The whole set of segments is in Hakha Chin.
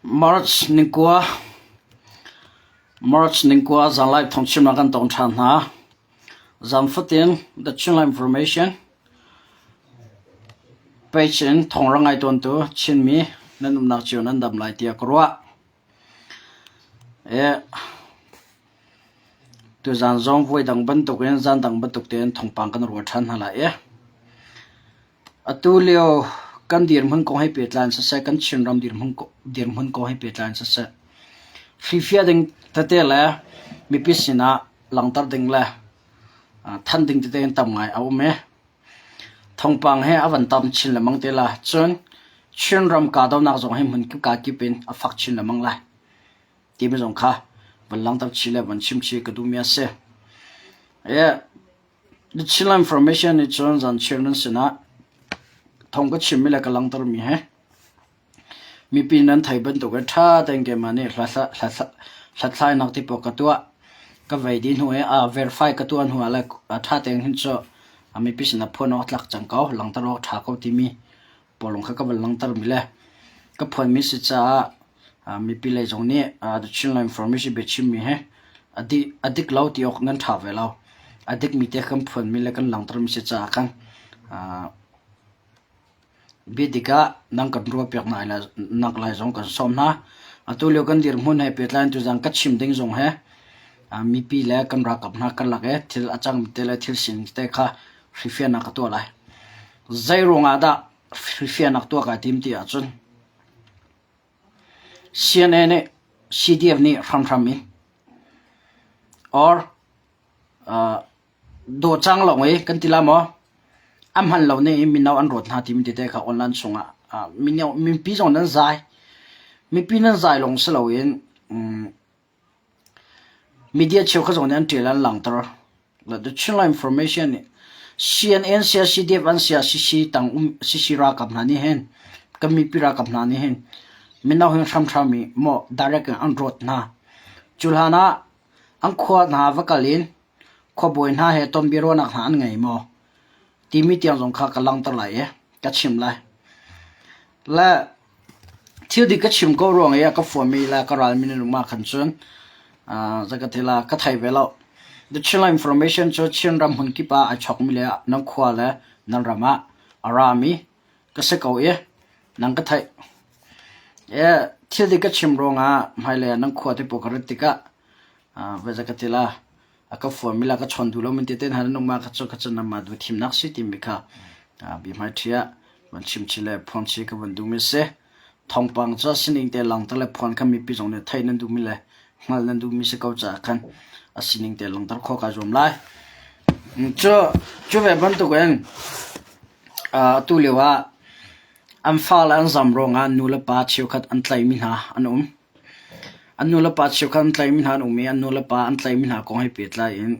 March ningkua March ningkua zanlai thawngchimnak kan tong ṭhan hna. Zan fatin The Chinland Information page in thawng ra ngai tawntu Chinmi nan umnak cio nan dam lai tiah ka ruah. Tuzaan zong voi dang bantukin zan dang bantuk tein thawngpang kan ruah ṭhan hna lai i atu lio kan dirhmun kong he pehtlai in siseh, kan Chinram dirhmun kong he pehtlai in siseh, hrifiah ding tete le mipi sinah langhter ding le thanh ding tete in tam ngai a um i Thawngpang he a van tam chin lengmang te la. Cun Chinram kahdohnak zong hi hmun kip ka kip in a fak chin lengmang lai. Timi zong kha van langhter chih le van chim chih ka duhmi a si. Yeah. The Chinland Information nih cun zan chir nan sinah thong ka chimmi le ka langhtermi he Mipi nan theih bantuk in ṭha tein keimah nih hlathlainak ti paoh ka tuah. Ka vei dih hnu i verify ka tuah hnu ah le ṭha tein hin cu mipi sinah phuan awk a tlak cang ko, langhter awk a ṭha ko timi pawlawng kha ka van langhtermi le ka phuanmi si caah mipi lei zong nih The Chinland Information biachimmi hi a dik lo ti awk nan ṭha ve lo. A dikmi te kan phuanmi le kan langhtermi si caah khan Biadik ah nang kan ruahpiak nak lai zong kan sawm hna. Atu lio kan dirhmun he pehtlai in tuzaan ka chim ding zong he mipi le kan ralkap hna karlak i thil a cangmi te le thil sining te kha hrifiahnak ka tuah lai. Zei ruangah dah hrifiahnak tuah kai tim ti ahcun CNA nih CDF nih hramhram in or Dawcang lawng i kan ti la maw? A hman lo ning in mino an rawt hna timi tete kha online chungah mino mipi zong nan zai. Mipi nan zai lawng si loin media cheukhat zong nih an ṭial an langhter. The Chinland Information nih CNN sia CDF an sia CC tang um CC ralkap hna nih hin kan mipi ralkap hna nih hin mino hin hramhram i maw direct in an rawt hna. Cu hlan ah an khua hna va kal in Khuabawi hna he tonbiaruahnak hna an ngei maw? Timi tiang zong kha ka langhter lai i ka chim lai. Le thil dik ka chim ko ruang i a ka fuami le ka ralmi nan um ahkhan cun zakatila ka thei ve lo. The Chinland Information cu Chinram hmun kip ah ai chawkmi le nan khua le nan ram ah a rami ka si ko i nan ka theih. Thil dik ka chim ruangah hmailei ah nan khua te pawl ka rat tikah Zeicahtiah a ka fuami le a ka chawn duh lomi tete hna nan um ah kha cu nanmah duh thimnak si timi kha biahmaiṭhi ah van chimchih le phuangchih ka van duhmi a si. Thawngpang cu a sining te langhter le phuan kha mipi zong nih theih nan duhmi le hngalh nan duhmi si ko caah khan a sining te langhter khawh kaa zuam lai. Cu, cu ve bantukin atu lio ah an fale an zam ruangah nu le pa cheukhat an tlaihmi hna an um. An nulepa cheukhat an tlaihmi hna an um i an nulepa an tlaihmi hna kong he pehtlai in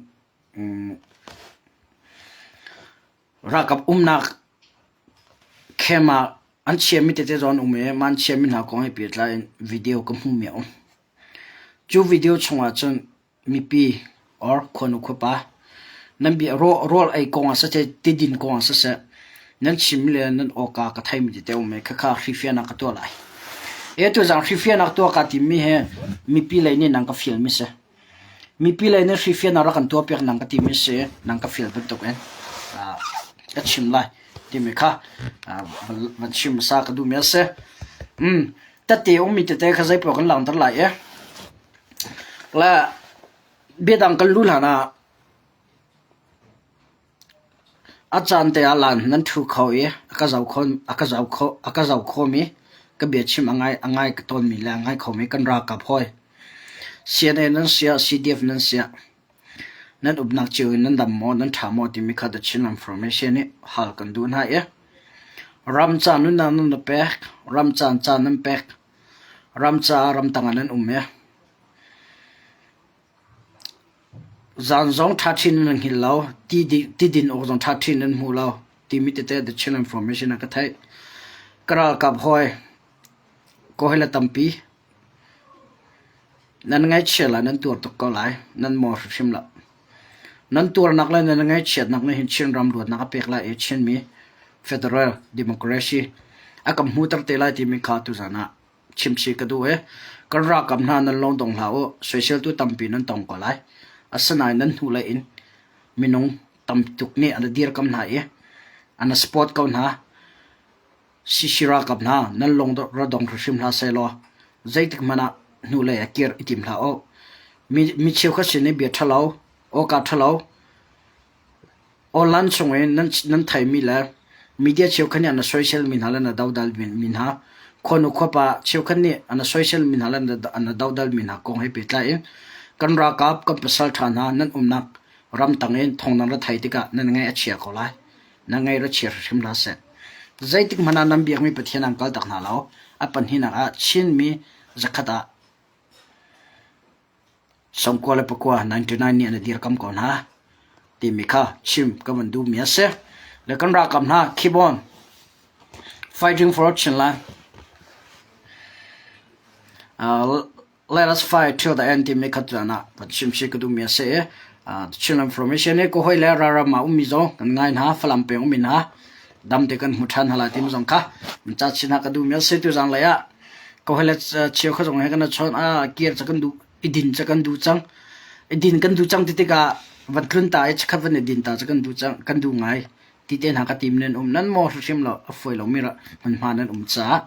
ralkap umnak camp ah an chiahmi tete zong an um i mah an chiahmi hna kong he pehtlai in video ka hmuhmi a um. Cu video chungah cun Mipi or khuanu khuapa nan bia rawl ei kong ah siseh, tidin kong ah siseh, nan chim le nan awka ka theimi tete um i khakha hrifiahnak ka tuah lai. E tuzang hrifiahnak tuah kaa timmi hi mipi lei nih nan ka fialmi si. Mipi lei nih hrifiahnak rak kan tuahpiak nan ka timi si, nan ka fial bantuk in ka chim lai timi kha van chim hmasa ka duhmi a si. Tette ummi tete kha zeipaoh kan langhter lai i Le biadang kan luh hlan ah a caan te ah lan nan ṭhu kho i a ka zoh kho a ka zoh kho a ka zoh khomi ka biachim a ngai a ngai tawnmi le a ngai khomi kan ralkap hawi CNA nan si ah CDF nan si ah nan upnak cio in nan dam maw nan ṭha maw timi kha The Chin Information nih hal kan duh hna i ram ca nunnak nan pek ram caan caan nan pek Ram caah ramtang ah nan um i zan zong ṭhaṭhi nan hngilh lo, tidin awk zong ṭhaṭhi nan hmu lo timi tete The Chin Information ah ka theih. Ka ralkap hawi ka hawile tampi nan ngaihchia lai, nan tuar tuk ko lai, nan maw hrimhrim lo. Nan tuarnak le nan ngaihchiatnak nih hin Chinram luatnak a pek lai i Chinmi Federal Democracy a kan hmuter te lai timi kha tuzan ah. chimchih ka duh i kan ralkap hna nan lung dong hlah u. Soiseltu tampi nan tong ko lai. Asinain nan hnulei in minung tam tuk nih an dirkam hna i an support ko hna. Sisi ralkap hna nan lung ra dong hrimhrim hlah sehlaw zeitik hmanh ah hnulei ah kir i tim hlah u. Mi, mi cheukhat sin i bia ṭhalo, awka ṭhalo, Online chung i nan, nan theimi le media cheukhat nih an soiselmi hna le na dodalmi hna, khuanu khuapa cheukhat nih an soiselmi hna le an dodalmi hna kong he pehtlai in kan ralkap kan pasal ṭha hna nan umnak ramtang in thawng nan ra thei tikah nan ngaih a chia ko lai. Na ngaih ra chia hrimhrim hlah seh. Zeitik hmanh ah nan biakmi Pathian an kaltak hna lo. A pahnihnak ah Chinmi zakhat ah 99 99 nih an i dirkam ko hna timi kha chim ka van duhmi a si. Le kan ralkap hna keep on fighting for Chinland. Uh, let us fight till the end timi kha tuan ah van chim si ka duhmi a si i uh, Chinland Formation hi ka hoi le ralram ah ummi zong kan ngai hna Falam peng ummi hna dam te kan hmu ṭhan hna lai timi zong kha ca chin ah ka duhmi a si tu zang lei ah Ka hawile cheu kha zong he kan i chawn ah kir ca kan duh i din ca kan duh cang. I din kan duh cang ti tikah van tlun ta i chikkhat van i din ta ca kan duh cang kan duh ngai ti te hna ka tim nan um nan maw hrimhrim lo a fawi lomi ra hmunhma nan um caah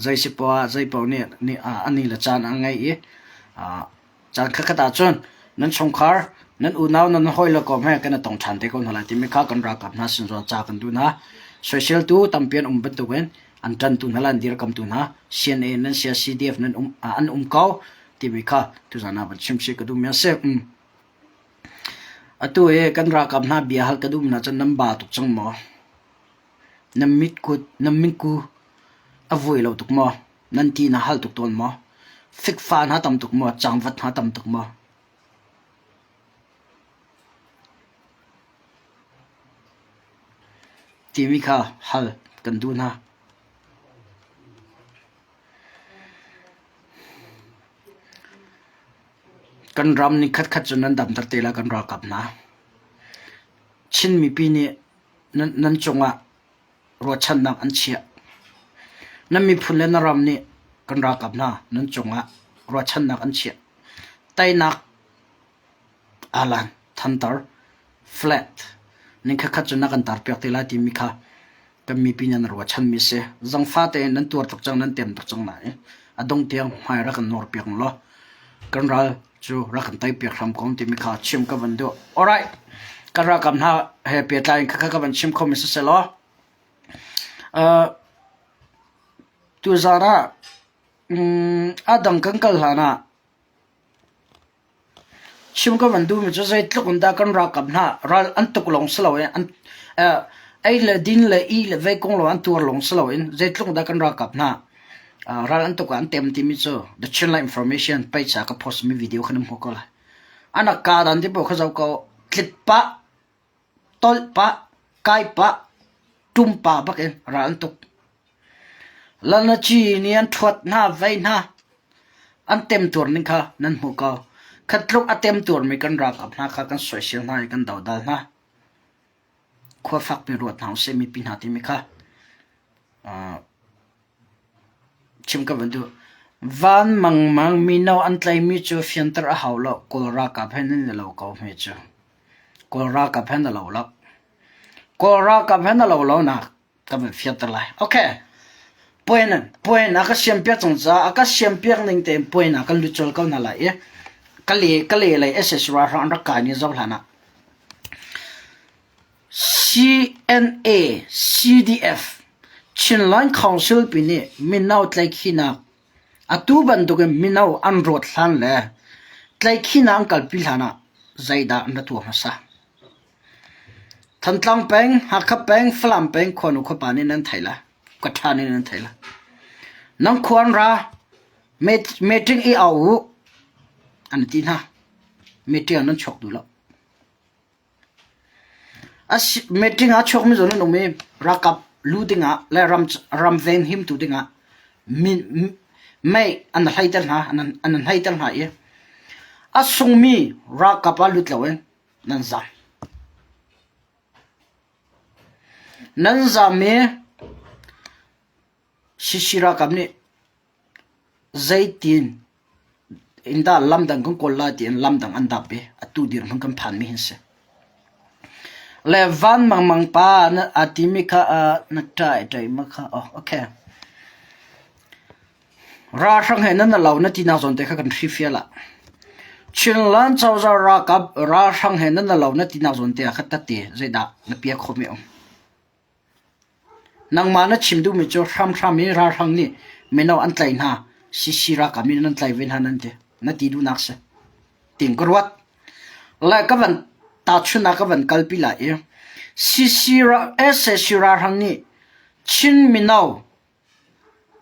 zei si poah zei paoh nih nih a ni le caan a ngei i Caan khatkhat ahcun nan chungkhar, nan unau, nan hawile kom he kan i tong ṭhan te ko hna lai timi kha kan ralkap hna sin zawn ca kan duh hna. Soiseltu tampi an um bantukin an ṭantu hna le an dirkamtu hna CNA nan sia CDF nan um, an um ko timi kha tuzan ah van chim si ka duhmi a si. Um. Atu i kan ralkap hna bia hal ka duh hna cun nan ba tuk cang maw? Nan mitkut, nan mitku a vui lo tuk maw? Nan ti na hal tuk tawn maw? Fikfa hna tam tuk maw? Cangvat hna tam tuk maw? Timi kha hal kan duh hna. Kan ram ni khatkhat cu nan damter te lai kan ralkap hna. Chin mipi nih nan, nan cungah ruahchannak an chiah. Nan miphun le na ram nih kan ralkap hna nan cungah ruahchannak an chiah. Teinak alan, thantar, flat ning khatkhat cu na kan tarpiak te lai timi kha kan mipi nih an ruahchanmi si. Zangfa tein nan tuar tuk cang, nan tem tuk cang nain a dong tiang hmai rak kan nawr piak law kan ral cu rak kan tei piak hram ko timi kha chim ka van duh. Alright, kan ralkap hna he pehtlai in khakha ka van chim khomi siseh law uh, tuzaan ah um, a dang kan kal hlan ah chim ka van duhmi cu zeitluk in dah kan ralkap hna ral an tuk lawng si loin an uh, ei le din le i le vei kong lawng an tuar lawng si loin zeitluk dah kan ralkap hna Ral an tuk ah an tem timi cu The Chinland Information page ah ka post mi video kha nan hmuh ko lai. An a ka dan ti paoh kha zoh ko. Tlit pah, tolh pah, kai pah, tum pah bak in ral an tuk. Lanaci nih an ṭhuat hna, vei hna. An temtuar ning kha nan hmuh ko. Khat tluk a temtuarmi kan ralkap hna kha kan soisel hna i kan dodal hna. Khua fakpi ruat hna usih mipi hna timi kha Chim ka van duh. Van mangmang mino an tlaimi cu fianter a hau lo. Kawl ralkap he nan i lo ko hme cu. Kawl ralkap he na lo lo. Kawl ralkap he na lo lo nak ka van fianter lai. Okay. Puan puan a ka siam piak cang caah a ka siam piak ning tein puan ah kan lut colh ko hna lai i ka le ka le lei SS ralhrang an rak kai ni zoh hlan ah CNA, CDF, Chinland Council pi nih mino tlaihkhihnak atu bantukin mino an rawt hlan le tlaihkhihnak an kalpi hlan ah zeidah an ra tuah hmasa? Thantlang peng, Hakha peng, Falam peng khuanu khuapa nih nan theih lai. Khuaṭha nih nan theih lai. Nan khua an ra, meeting i au u, an ti hna. Meeting ah nan chuak duh lo. Meeting ah chuakmi zawn an um i ralkap lu dingah le ram venghimtu dingah mei an hleiter hna, an hleiter hna i a sungmi ralkap ah lut loin nan zaam. Nan zaam i CC ralkap nih. Zeitin in dah lamdang kan kawl lai tiin lamdang an dap i atu dirhmun kan phanmi hin si. Le van mangmang pa na a timi kha na ṭai ṭai ma kha oh okay. Ralhrang he nan lo na tinak zawn te kha kan hrifial ah. Chinland cozah ralkap ralhrang he nan lo na tinak zawn te ah kha tate zeidah na pia khawh mi um. Nangmah na chim duhmi cu hramhram in ralhrang nih mino an tlaih hna, CC ralkap nih nan tlaih ve hna nan ti. Na ti duhnak si. Tin ka ruat. Le ka van tahchun ah ka van kalpi lai i CC sac ralhrang nih Chin mino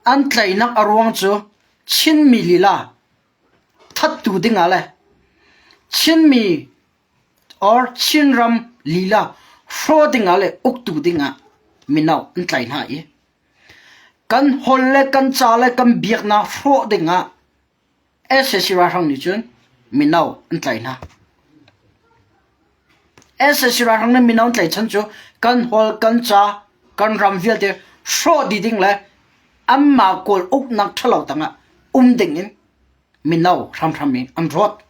an tlaihnak a ruang cu Chinmi lila thattu dingah le Chinmi or Chinram lila hrawh dingah le uktu dingah mino an tlai hna i kan holh le kan ca le kan biaknak hrawh dingah sac ralhrang nih cun mino an tlai hna. Sac ralhrang nih mino an tlaihchan cu kan holh, kan ca, kan ram vialte hrawh dih ding le anmah Kawl uknak ṭhalo tangah um dingin mino hramhram in an rawt.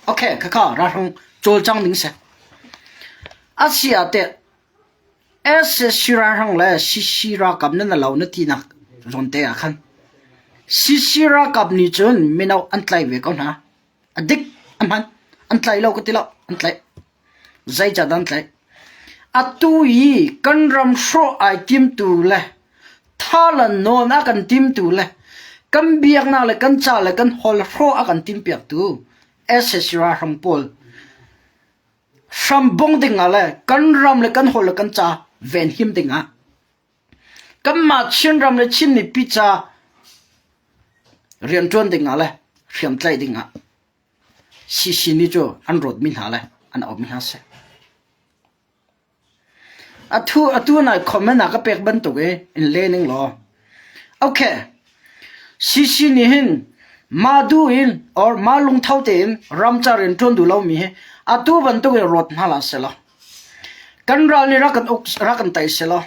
Okay, khakha ralhrang cawlcang ding si. A si ah teh SSC ralhrang le CC ralkap nan lo na tinak zawn te ah khan CC ralkap nih cun mino an tlai ve ko hna. A dik, a hman, an tlai lo ka ti lo, an tlaih. Zeicahdah an tlaih? Atu i kan ram hrawh ai timtu le thalan nawn a kan timtu le kan biaknak le kan ca le kan holh hrawh a kan timpiaktu sac ralhrang pawl hram bong dingah le kan ram le kan holh le kan ca venhim dingah kanmah Chinram le Chin mipi ca rianṭuan dingah le hriamtlaih dingah CC nih cu an rawtmi hna le an auhmi hna si. Atu atu nai comment ah ka pek bantuk i in le ning law. Okay. CC nih hin mah duh in or mah lungtho tein ramcar in ṭuan duh lomi hi atu bantuk in rawt hna hlah selaw. Kan ral nih rak kan uk rak kan tei selaw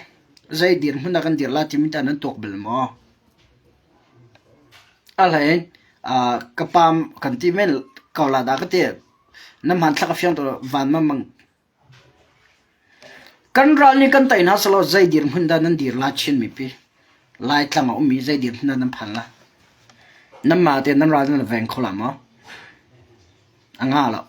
zei dirhmun ah kan dir la timi tah nan tuak bal maw? A hlei in ka pam kan ti men ko la dah ka ti. Na hmanthlak a fiang tuk van ma mang. Kan ral nih kan tei hna selaw zei dirhmun dah nan dir la Chin mipi? Laitlang a ummi zei dirhmun dah nan phan la? Nanmah tein nan ral nan veng kho la maw? A nga lo.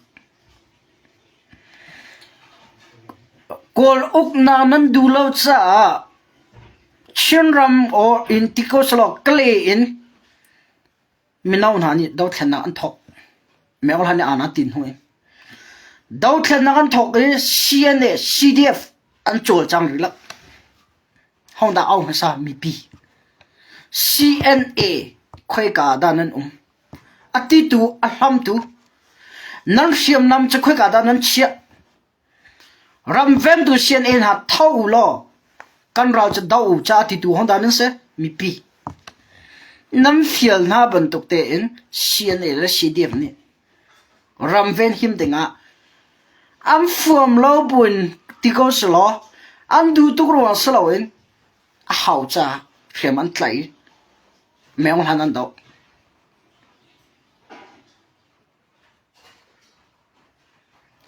Kawl uknak nan duh lo caah Chinram or in ti ko selaw Kale in mino hna nih dothlennak an thawk. Meo hlan nih aan an tin hnu in. Dothlennak an thawk i CNA, CDF an cawlcang rih lo. Hodah au hmasa mipi. CNA khoika dah nan um? A titu, a hlamtu. Nan hriamnam cu khoika dah nan chiah? Ramvengtu CNA hna tho u law kan ral cu do u ca titu hong dah nan si? Mipi. Nan fial hna bantuk tein CNA le CDF nih ramven him dingah an fuam lo buin ti ko selaw an duh tuk ruang si loin a hau caah hriam an tlaih i meng hlan an doh.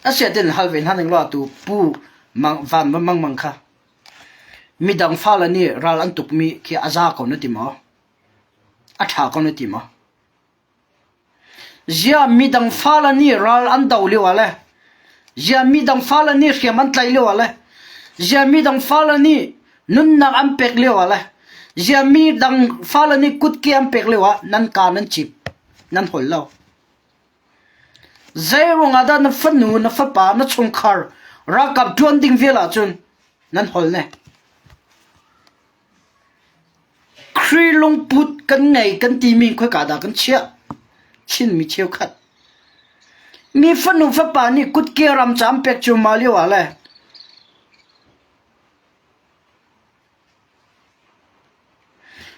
Asiatin hal ve hna ning law atu Pu Mang Van va Mangmang kha midang fale nih ral an tukmi khi a za ko na ti maw? A ṭha ko na ti maw? Ziah midang fale nih ral an do lio ah le ziah midang fale nih hriam an tlaih lio ah le ziah midang fale nih nunnak an pek lio ah le ziah midang fale nih kutke an pek lio ah nan kaa nan cip nan hol lo. Zeiruang ah dah na fanu, na fapa, na chungkhar ralkap ṭuan ding vial ahcun nan hol ne? Khrih lungput kan ngei kan timi khoika dah kan chiah? Chinmi cheukhat. Mi fanu fapa nih kutke ram caam pek cu ma lio ah le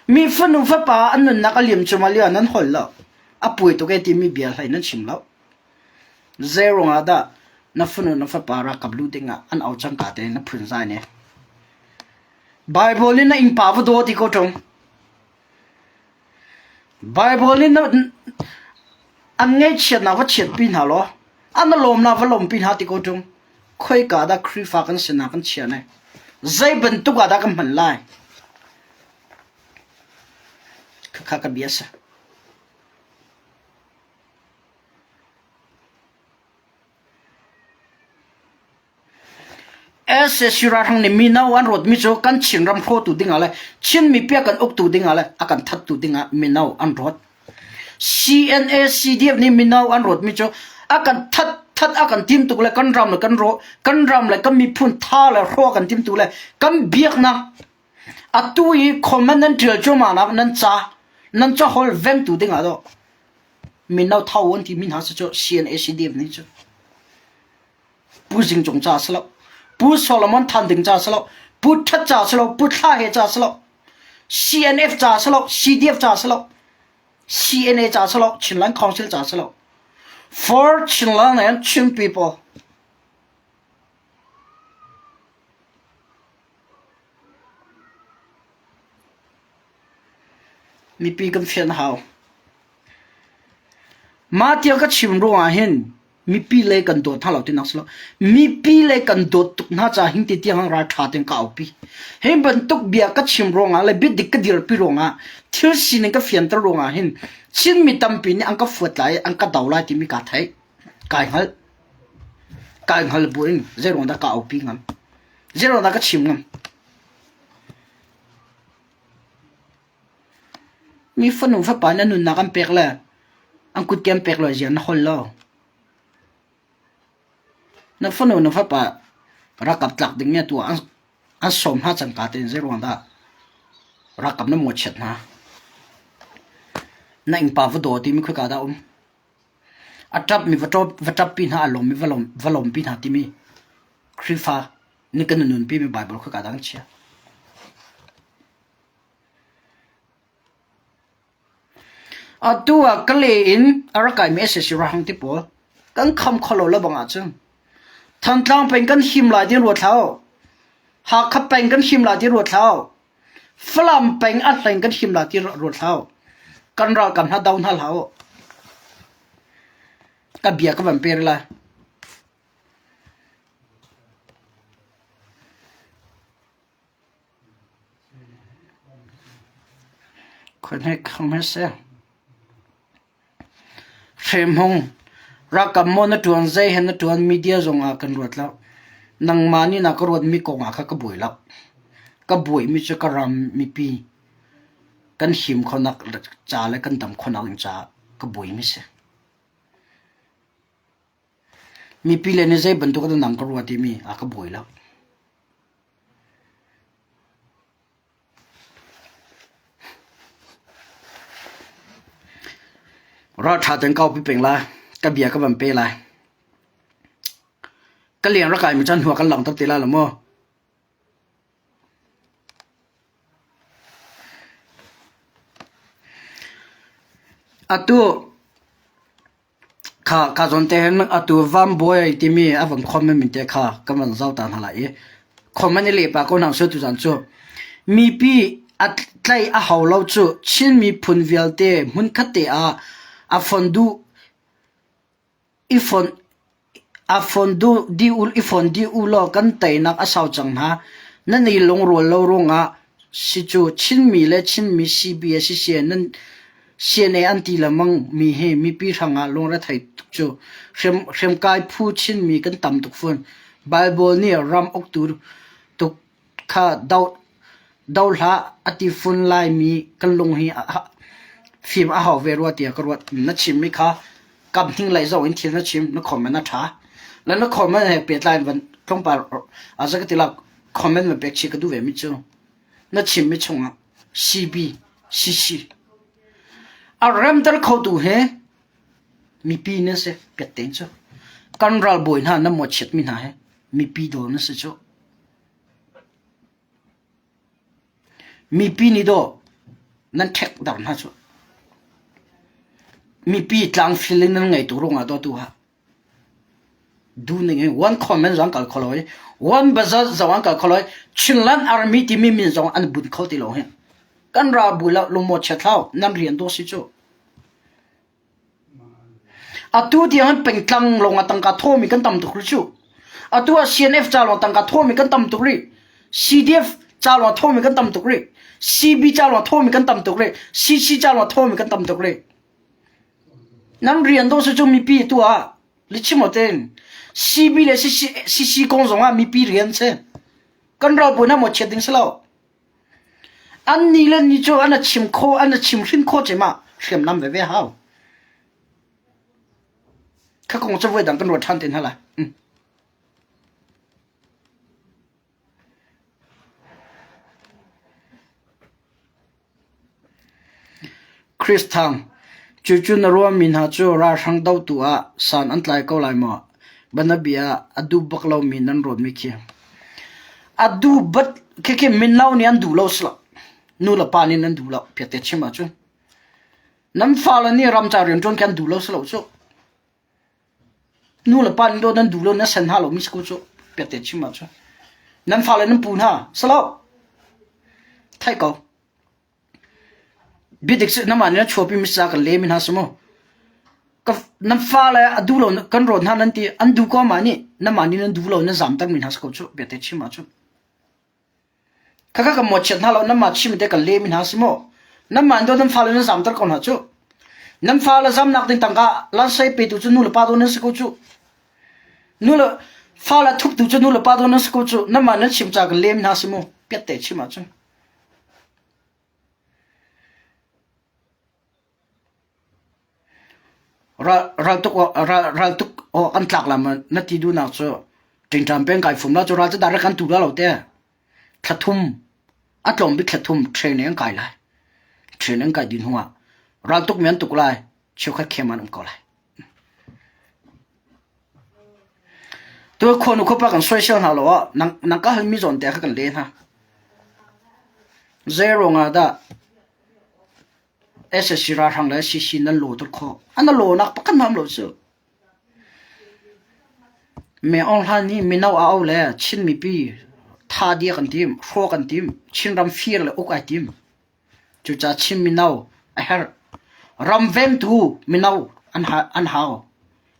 Mi fanu fapa an nunnak a liam cungah lio nan holh lo. A puai tuk e timi bia hlei nan chim lo. Zei ruangah dah na fanu na fapa ralkap lu dingah an au cangka te na phunzai ne. Bible in na innpa va daw ti ko ṭung. Baibal nih an ngaihchiatnak va chiatpi hna law an lawmnak va lawmpi hna ti ko ṭung. Khoika dah Khrihfa kan sinak kan chia ne? Zei bantuk ah dah kan hman lai? Khakha ka bia si. Sac ralhrang nih mino an ruatmi cu kan Chinram hrawtu dingah le Chin mipi a kan uktu dingah le a kan thattu dingah mino an ruat. CNA CDF nih mino an ruatmi cu a kan that that a kan tim tuk le kan ram le kan ro kan ram le kan miphun tha le hrawh a kan tim tuk le kan biaknak atu i comment nan ṭial cuahmah nak nan ca nan caholh vengtu dingah dawh mino tho an timi hna cu CNA CDF nih cu Pu Zing Cung ca si lo, Pu Solomon Than Ding ca si lo, Pu That ca si lo, Pu Thla He ca si lo, CNF ca si lo, CDF ca si lo, CNA ca si lo, Chinland Council ca si lo. For Chinland and Chin people. Mipi kan fian hau. Mah tiang ka chim ruangah hin mipi le kan dawt hna lo tinak si lo. Mipi le kan dawt tuk hna caah hin ti tiang ralṭha tein ka aupi. Hi bantuk bia ka chim ruangah le biadik ka dirpi ruangah thil sining ka fianter ruangah hin Chin mi tampi nih an ka fuat lai, an ka do lai timi kaa theih. Kai hngalh. Kai hngal buin zeiruang dah ka aupi ngam? Zeiruang dah ka chim ngam? Mi fanu fapa na nunnak an pek le an kutke an pek lo zia na hol lo. Na fanu na fapa ralkap tlak ding mi atu an an sawm hna cangka tein zeiruang dah ralkap na mawhchiat hna? Na innpa va daw timi khoika dah um? A ṭapmi va va ṭappi hna, a lawmmi va lawm va lawmpi hna timi Khrihfa nih kan nunpi mi Baibal khoika dah an chia? Atu ah Kale in a rak kaimi sac ralhrang ti pawl kan kham kho lo lebang ahcun Thantlang peng kan him lai ti ruat hlah u. Hakha peng kan him lai ti ruat hlah u. Falam peng a hleng kan him lai ti ruat hlah u. Kan ralkap hna do hna hlah u. Ka bia ka van per lai. Hremhung, ralkap maw na ṭuan, zei he na ṭuan media zongah kan ruat lo. Nangmah nih na ka ruatmi kongah kha ka buai lo. Ka buaimi cu ka ram mipi kan him khonak ca le kan dam khonak ding caah ka buaimi si. Mipi le nih zei bantuk dah nang ka ruat timi a ka buai lo. Ralṭha tein ka upi peng lai. Ka bia ka van pe lai. Ka leng rak kaimi caan hnu ah kan langhter te lai lo maw? Atu Kha ka zawn te hin atu Vambuai timi a van comment mi te kha kan van zoh ta hna lai i comment i leh pah ko hna usih tuzaan cu. Mipi a tlaih a hau lo cu Chin miphun vialte hmunkhat te ah a fon duh i fon a fon duh dih u i fon dih u law kan teinak a sau cang hna. Nan i lungrual lo ruangah si cu Chinmi le Chinmi CBA siseh nan CNA an ti lengmang mi hi mipi hrangah lungrethei tuk cu hriamkai phu Chinmi kan tam tuk fawn. Bible nih ram uktu tuk kha doh doh hlah a ti fun laimi kan lung hi fim a hau ve rua tiah ka ruat. Na chimmi kha kam hning lei zong in thil na chim na comment a ṭha. Le na comment he pehtlai in van tlawmpal a za ka ti la comment van pek chih ka duh ve mi cu na chimmi chungah CB CC A remter khotu hi mipi nan si piattein cu. Kan ralbawi hna nan mawhchiatmi hna hi mipi daw nan si cu. Mipi nih dawh nan ṭhekdar hna cu. Mipi tlangfil in nan ngei tuk ruangah dawh tu ah duh ning in one comment zong kal kho lo i one bazar zong an kal kho lo i Chinland Army timi min zong an bunh kho ti lo hi. Kan ra bu lo lungmaw chia thlau nan rian dawh si cu. Atu tiang hin pengtlang lawng ah tangka thawmi kan tam tuk rih cu. Atu ah CNF ca lawng tangka thawmi kan tam tuk rih. CDF ca lawng thawmi kan tam tuk rih. CB ca lawng thawmi kan tam tuk rih. CC ca lawng thawmi kan tam tuk rih. Nan rian dawh si cu mipi tu ah lichim tein CB le CC, CC kong zong ah mipi rian si. Kan ralbawi hna maw chiat ding si lo. An ni le ni cu an a chim kho an a chim hrin kho cem ah hriamnam veve hau. Kha kong cu voi dang kan ruat ṭhan te hna lai. Mm. Chris Thang, Cucu na ruahmi hna cu ralhrang dotu ah san an tlai ko lai maw? Bianabia ah a duh bak lomi nan ruatmi khi. A duh bat khikhi mino nih an duh lo si lo. Nu le pa nih nan duh lo. Piate chim ahcun. Nan fale nih ramca rianṭuan khi an duh lo si lo cu. Nu le pa nih nan duh lo nan sen hna lomi si ko cu. Piate chim ahcun. Nan fale nan pu hna. Si lo. Theih ko. Biadik cu namah nih na chuahpi mi ca kan lem hna si mu. Ka nan fale a duh lo kan rawt hna nan ti an duh ko mah nih namah nih nan duh lo nan zamter mi hna si ko cu biate chim ahcun. Khakha ka mawhchiat hna lo namah chim te kan lem hna si mu. Namah do nan fale nan zamter ko hna cu. Nan fale zamnak ding tangka lansei petu cu nu le pa do nan si ko cu. Nu le fale thuptu cu nu le pa do nan si ko cu. Namah nan chim ca kan lem hna si mu. Piatte chim ahcun. Raltuk awk an tlak lai maw na ti duhnak cu ṭingṭang peng kai fum la cu ral cu direct an tu la lo te. Thla thum a tlawm bik thla thum train an kai lai. Train an kai dih hnu ah raltuk mi an tuk lai cheukhat khem an um ko lai. Tu khuanu khuapa kan soisel hna lo ah nang ka halmi zawn te kha kan le hna. Zei ruangah dah SSC ralhrang le CC nan law tuk khawh? An law nak pakhat hmanh lo cu. Me Aung Hlaing nih mino a au le Chin mipi tha dia kan tim, hraw kan tim, Chinram fir le uk ai tim. Cucaah Chin mino a herh. Ram vengtu mino an, an hau.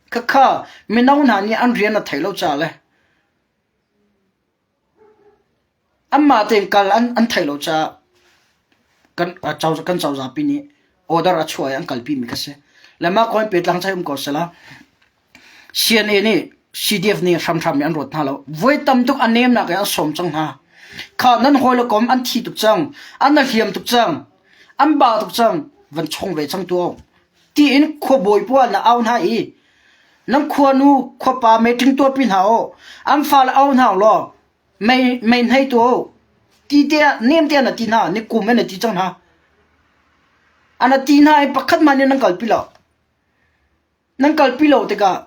Khakha mino hna nih an rian a thei lo ca le Anmah tein kal an theih lo caah kan kan cozah pi nih order a chuah i an kalpi mi kha si. Le mah kong in pehtlang cai um ko sehla CNA nih CDF nih hramhram in an rawt hna lo. Voi tam tuk a nemnak in an sawm cang hna. Kha nan hawi le kom an thi tuk cang, an hliam tuk cang, an ba tuk cang, van chong ve cang tuah. Tiin khuabawi pawl na au hna i nan khuanu khuapa meeting tuahpi hna u an fale au hna law mei mei hnei tuah u ti te nem te na ti hna ni kum na ti cang hna ana ti hna i pakhat hmanh nih nan kalpi lo nan kalpi lo tikah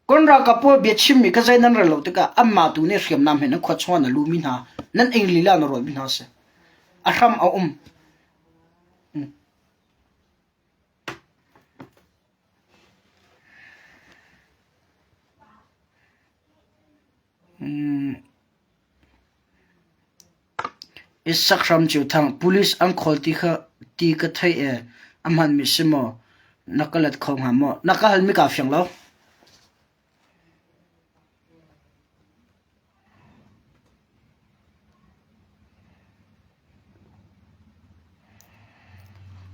Kawl ralkap pawl biachimmi kha zei nan rel lo tikah anmah tu nih hriamnam he nan khua chungah na lumi hna, nan ing lila na rawlmi hna a si. A hram a um. Mm. Isak Hram Ceu Thang, Police an khawl ti kha ti ka theih e a hmanmi si maw? Na ka let kho hnga maw? Na ka halmi kaa fiang lo.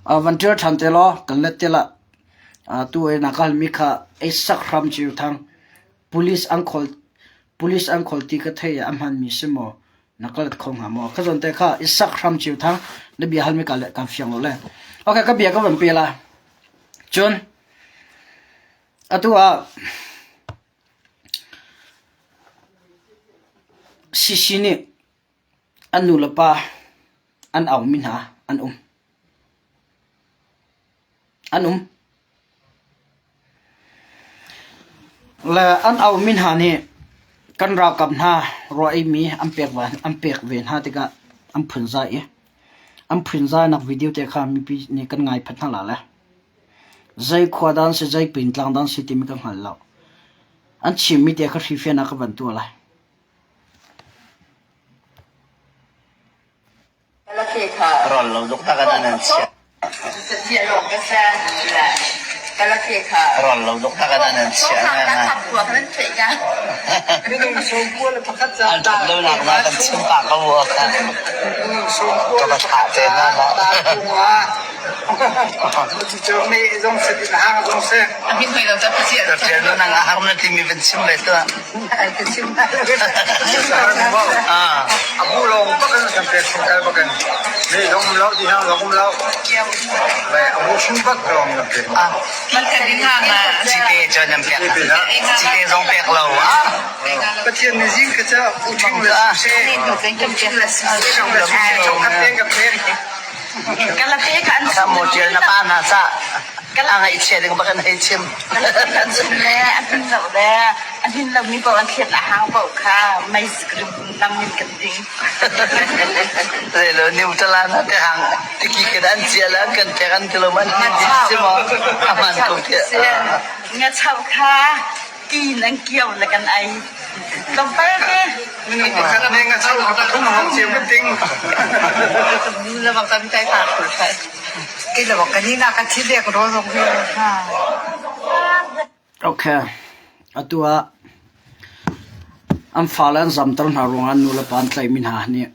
Uh, van ṭial ṭhan te law kan let te la. Uh, tu e na ka halmi kha Isak Hram Ceu Thang, Police an khawl Police an khawl ti ka theih i a hmanmi si maw? Na ka let kho hnga maw? Ka zawn te kha Isak Hram Ceu Thang na bia halmi ka le kan fiang lo le. Okay, ka bia ka van pe la. Cun atu ah CC nih an nu le pa an aumi hna an um. An um. Le an aumi hna nih kan ralkap hna rua eimi an pek an pek ve hna tikah an phunzai i an phunzainak video te kha mipi nih kan ngai phat hna la le. Zei khua dan si zei pintlang dan si timi ka hngal lo. An chimmi te kha hrifian ah ka van tuah lai. Rawl lo duk tak an an chiah. Rawl lo duk tak an an chiah. An ṭhat lo nak na kan chim pah ko u. Ka va thah te hna ma. Ṭial nang a har na timi van chim ve tuah. A bu lawng bak in kan pek chung kal bak in me zong um lo di hang zong um lo a bu chung bak lawng kan pek. Cite cu nan pek cite zong pek lo ah. Pathian nih zing ka ca u ṭhing le su se u le su se chong le su se chong khat te ka pek. Sa mo ṭial na pa hna sa a ngaihchia ding bak in hei chim. Le a hmin lo le a hmin lomi paoh an thlet a hang paoh kha mei lam in kan ding. Zeilo neutral na te hang tiki ke dan chia la kan pek an ti lo man si mo aman ko ti. Nga chau kha Tiin an kio le kan ei. Tlawmpal te. Minung pakhat nih nga chau kha pathum hong cio kan ting. Nu le bak kan kai ta khul thai. Ke le bak kan ina ka thi dek ro zong hi. Okay. Atu ah an fale an zamter hna ruangah nu le pa an tlaihmi hna nih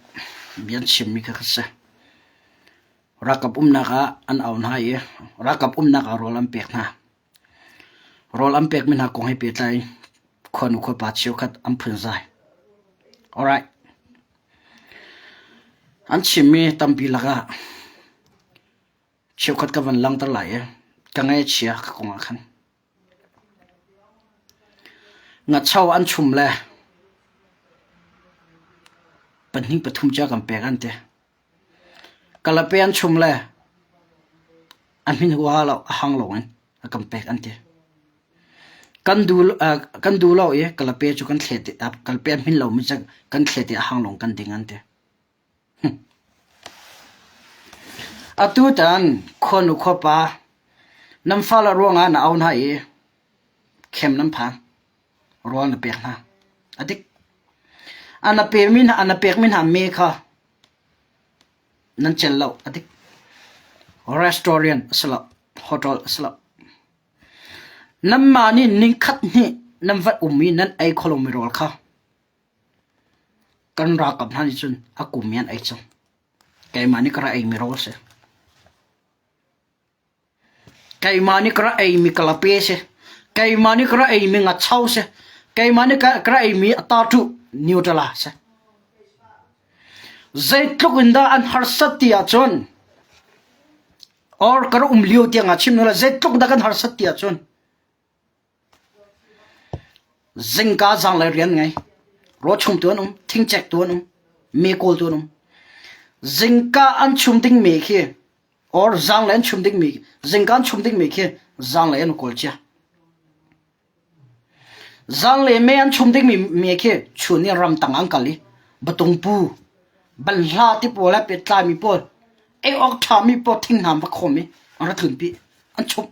bia an chimmi kha ka si. Ralkap umnak ah an au hna i ralkap umnak ah rawl an pek hna. Rawl an pekmi hna kong he pehtlai in khuanu khuapa cheukhat an phunzai. Alright. An chimmi tampi lakah cheukhat ka van langhter lai i ka ngaihchia ka kong ah khan. Ngacho an chum le pahnih pathum cia kan pek an ti. Kalape an chum le a hmin huaha lo a hang lawng in a kan pek an ti. Kan duh kan duh lo i kalape cu kan thlet i kalape a hmin lomi cu kan thlet i a hang lawng kan ding an ti. Atu tan khuanu khuapa nan fale ruangah na au hna i khem nan phan. Rawl na pek hna. A dik. A na pemi hna a na pekmi hna me kha nan cel lo a dik. Restaurant a si lo, hotel a si lo. Nanmah nih ningkhat hnih nan va um i nan ei kho lomi rawl kha kan ralkap hna nih cun a kum i an ei cang. Keimah nih ka ra eimi rawl a si. Keimah nih ka ra eimi kalape si. Keimah nih ka ra eimi ngacho si. Keimah nih ka ra eimi atatu Nutella si. Zeitluk in dah an harsat ti ahcun or ka ra um lio tiang ah chim la zeitluk dah kan harsat ti ahcun Zingka zanglei rian ngei. Rawchung tu an um, thingcek tu an um, me kawl tu an um. Zingka an chum ding mi khi or zanglei an chum ding mi zingka an chum ding mi khi zanglei an kawl cia. Zanglei me an chum ding mi me khi chun in ramtang an kal i batung pu banhla ti pawl he pehtlai mi pawl ei awk ṭha mi pawl thinghnam va khawm i an ra tlunpi an chumh.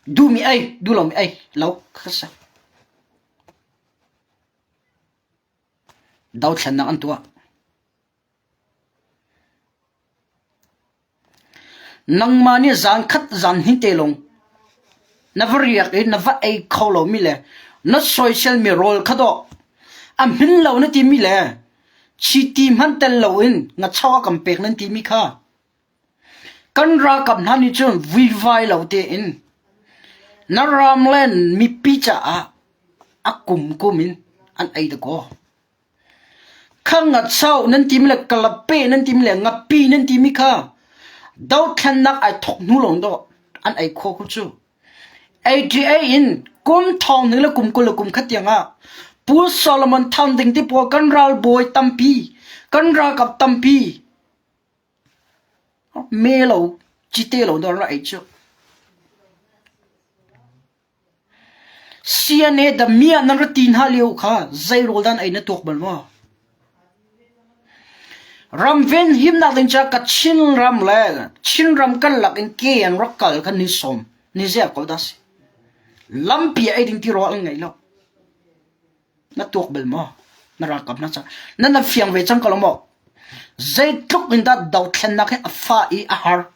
Duhmi ei, duh lomi ei lo kha si. Dothlennak an tuah. Nangmah nih zan khat zan hnih te lawng na va riak i na va ei kho lomi le na soiselmi rawl kha dawh a hmin lo na timi le chiti hmanh tel loin ngacho a kan pek nan timi kha Kan ralkap hna nih cun vuivai lo tein na ram le mipi caah a kumkum in an ei dakaw. Kha ngatsau nan timi le kalape nan timi le ngapi nan timi kha dothlennak ai thok hnu lawng dawh an ei khawh ku cu. ATA in kum thong hnih le kum 20 le kum khat tiang ah Pu Solomon Thang Ding ti pawl kan ralbawi tampi, kan ralkap tampi Me lo, cite lo dawr na ei cu. CNA da mia nan ra ti hna lio kha zei rawl dan ei na tuak bal maw? Ramven himnak ding ca ka Chin ram le Chin ram kan lak in ke an rak kal kha ni som ni zia ko da si. Lampi ei ding ti rawl an ngei lo. Na tuak bal maw? Na ralkap na ca. Na na fiang ve cang ko lo maw? Zeitluk in dah dothlennak hi a fah i a har.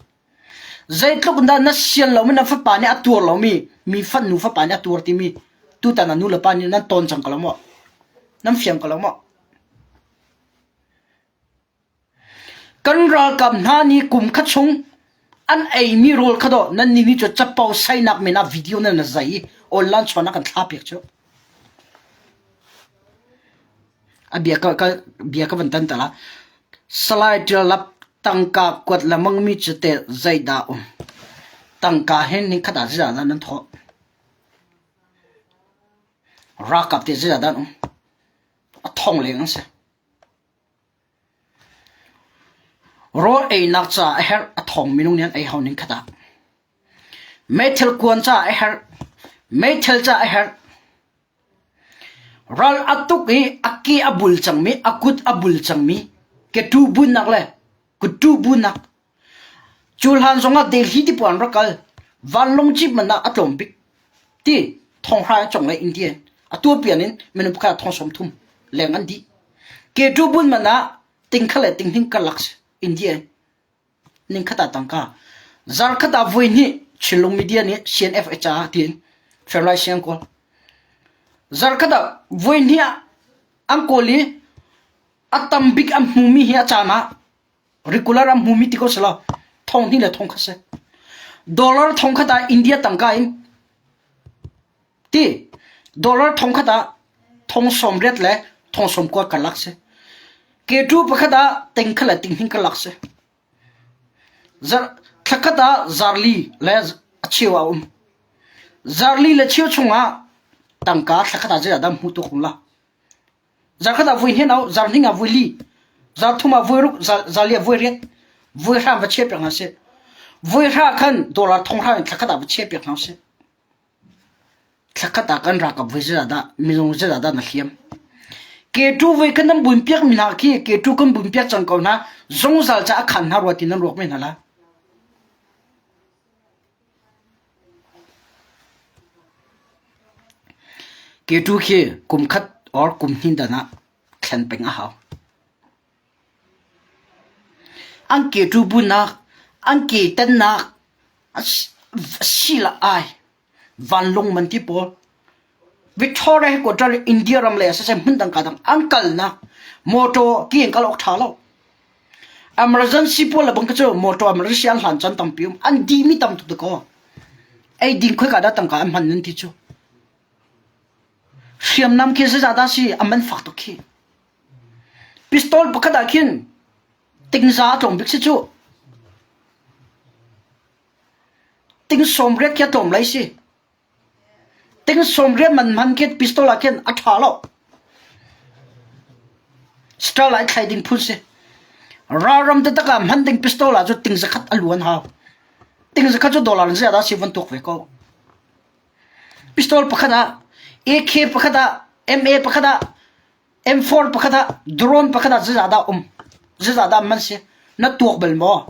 Zeitluk in dah na sian lomi na fapa nih a tuar lomi mi fanu fapa nih a tuar timi tutan ah nu le pa nih nan tawn cang ko lo maw? Nan fiang ko lo maw? Kan ralkap hna nih kum khat chung an eimi rawl kha dawh nannih nih cu capo sainak men ah video nan zai i online chuan ah kan thla piak cu. A bia ka, ka bia ka van tan ta la. Salai Ṭial Lap tangka kuat lengmang mi cu teh zeidah um? Tangka hin ning khat ah zeidah dah nan thawh? Ralkap te zeidah dah an um? A thong leng an si. Rawl einak caah a herh a thawng minung nih an ei hau ning khat ah. Meithal kuan caah a herh. Meithal caah a herh. Ral a tuk i a ke a bul cangmi, a kut a bul cangmi, ketu bunnak le kuttu bunnak. Cu hlan zongah Delhi ti puan rak kal. Vanlawng cip man ah a tlawm bik. Ti thonghra a cong le Indian. A tuapian in minung pakhat thong 30 leng an dih. Ketu bun man ah tingkha le tinghning karlak si Indian. Ning khat ah tangka. Zar khat ah voi hnih Chinlung media nih CNF ca tiin Fairlight siang kawl. Zar khat ah voi hnih ah an kawl i a tam bik an hmumi hi a caan ah Regular an hmumi ti ko selaw thong hnih le thong khat si. Dollar thong khat ah India tangka in ti dollar thong khat ah thong sawm riat le thong sawm kua karlak si. K2 pakhat ah ting khat le ting hing karlak si. Zar thlakhat ah zarli le a cheu a um. Zarli le cheu chungah tangka thlakhat ah zeidah dah hmu tu khung la. Zarkhat ah vui hnih au, zarhning ah vui li, zarthum ah vui ruk, zarli ah vui riat, vui hra va chia piak hna sih. Vui hra khan dollar thong hra in thlakhat ah va chia piak hna sih. Thlakhat ah kan ralkap voi zeidah dah minung zeidah dah na hliam. K2 voi kan nan buin piak mi hna khi K2 kan buin piak cang ko hna zungzal ca a khan hna rua ti nan ruak men hna la. K2 khi kum khat or kum hnih dan ah thlen peng a hau. An K2 bunnak, an ke tennak sila ai vanlung man ti pawl Victoria headquarter India ram le siseh hmun dang ka dang an kalnak motor ki in kal awk tha lo. Emergency pawl le bang cu motor emergency an hlan chan tampi um an di mi tam tuk ko. Ei ding khoi ka da tangka an hman nan ti cu. Hriamnam khi zeizah dah si a man fak tuk khi. Pistol pakhat ah khin tingza a tlawm bik si cu. Ting sawm riat khi a tlawm lai si. Ting sawmriat man hman khi pistol ah khin a ṭha lo. Starlight thlai ding phun si. Ralram taktak ah hman ding pistol ah cu ting zakhat a luan hau. Ting zakhat cu dollar in zeiah dah si van tuak ve ko. Pistol pakhat ah, AK pakhat ah, MA pakhat ah, M4 pakhat ah drone pakhat ah zeizah dah um zeizah dah man si na tuak bal maw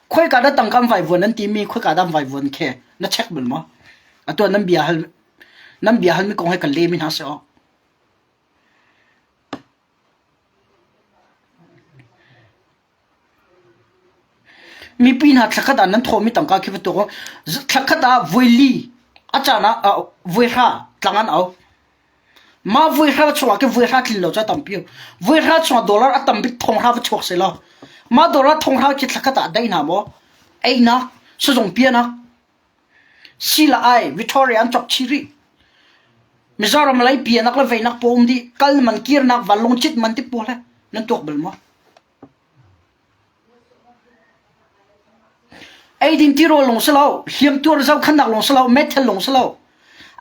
khoika dah tangka an vaivuan nan timi khoika dah an vaivuan khe na check bal maw atu nan bia hal nan bia halmi kong he kan lemi hna si awk Mipi hna thlakhat ah nan thawhmi tangka khi va tuak u. Thlakhat ah voili, a caan ah voihra tlang an au. Mah voihra chungah khin voihra tlin lo cu a tampi. Voihra chungah dollar a tam bik thonghra va chuak seh law mah dollar thonghra khi thlakhat ah a dai hna maw? Einak, sizung pianak, sila ai, Victoria an cawk chih rih. Mizoram lei pianak le veinak paw um dih, kal man kirnak vanlawng cit man ti pawl he nan tuak bal maw? Eidin tirawl lawng si lo, hliamtuar zohkhenhnak lawng si lo, meithal lawng si lo.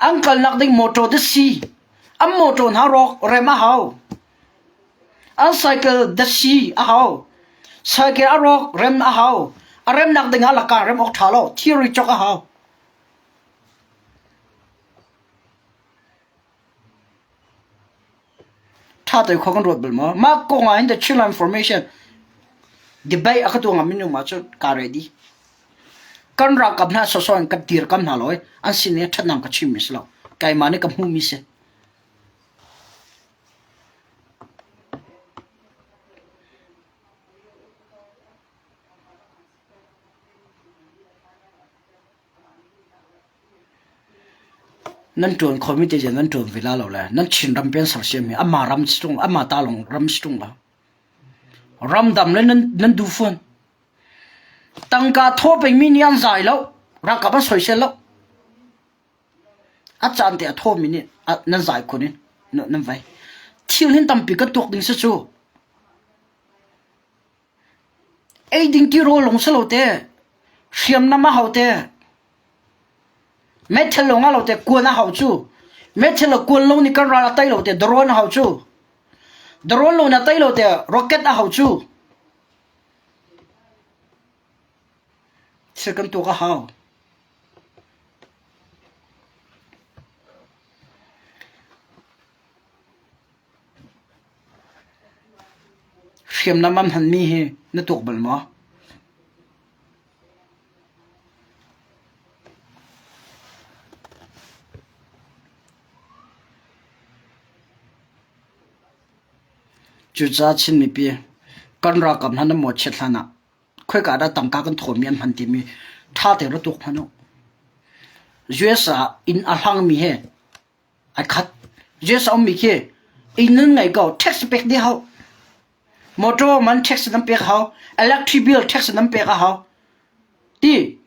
An kalnak ding motor datsi, an motor hna rawk rem a hau. An cycle datsi a hau. Cycle a rawk rem a hau. A remnak ding ah laka rem awk ṭha lo, thilri cawk a hau. Ṭha tein khua kan ruat bal maw? Mah kong ah hin the Chinland Formation debate a ka tuah ngam minung ahcun kaa ready. Kan ralkap hna sawsawh in kan dirkam hna lo i an sin i ṭhatnak ka chimmi si lo. Keimah nih ka hmuhmi si. Nan ṭuan khomi te nan ṭuan ve la lo le nan Chin ram pi an sersiam hi amah ram si ṭung amah ta lawng ram si ṭung lo. Ramdam le nan nan duh fawn. Tangka thaw pengmi nih an zai lo. Ralkap an soisel lo. A caan te a thawmi nih nan zai khun in nan vai. Thil hin tampi kan tuak ding si cu. Ei ding tirawl lawng si lo te, hriamnam a hau te, meithal lawng a lo te, kuan a hau cu. Meithal le kuan lo nih kan ral a tei lo te, drone a hau cu. Drone lo nih a tei lo te, rocket a hau cu. Thil kan tuak a hau. Hriamnam an hmanmi hi na tuak bal maw? Cucaah Chin mipi kan ralkap hna nan mawhchiat hlan ah khoika dah tangka kan thawmi an hman timi ṭha tein ra tuak hmanh u. US ah inn a hlangmi he Ai khat. Jesuh a ummi khi inn nan ngei ko, tax pek dih hau. Motor man tax nan pek hau, electric bill tax nan pek a hau. Ti.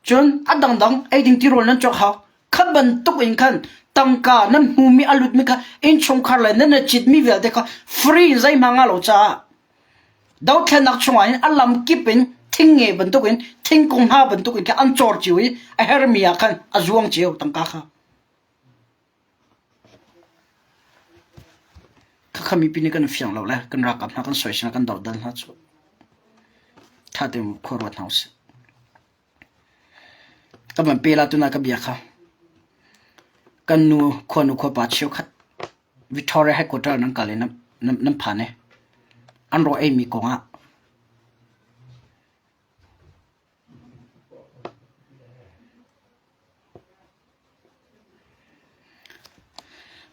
Cun a dangdang eiding tirawl nan cawk hau. Kha bantuk in khan tangka nan hmumi a lutmi kha innchungkhar le nan i citmi vialte kha free in zeihmah ngah lo caah Dothlennak chungah hin a lam kip in thingnge bantukin thingkung hna bantukin khin an cawr cio i a hermi ah khan a zuang cio tangka kha. Khakha mipi nih kan fiang lo le kan ralkap hna kan soisel kan dohdal hna cu ṭha tein khua ruat hna usih. Ka van pe la tuna ka bia kha. Kan nu khuanu khuapa cheukhat Victoria headquarter nan kal i nan phan i an rawl eimi kongah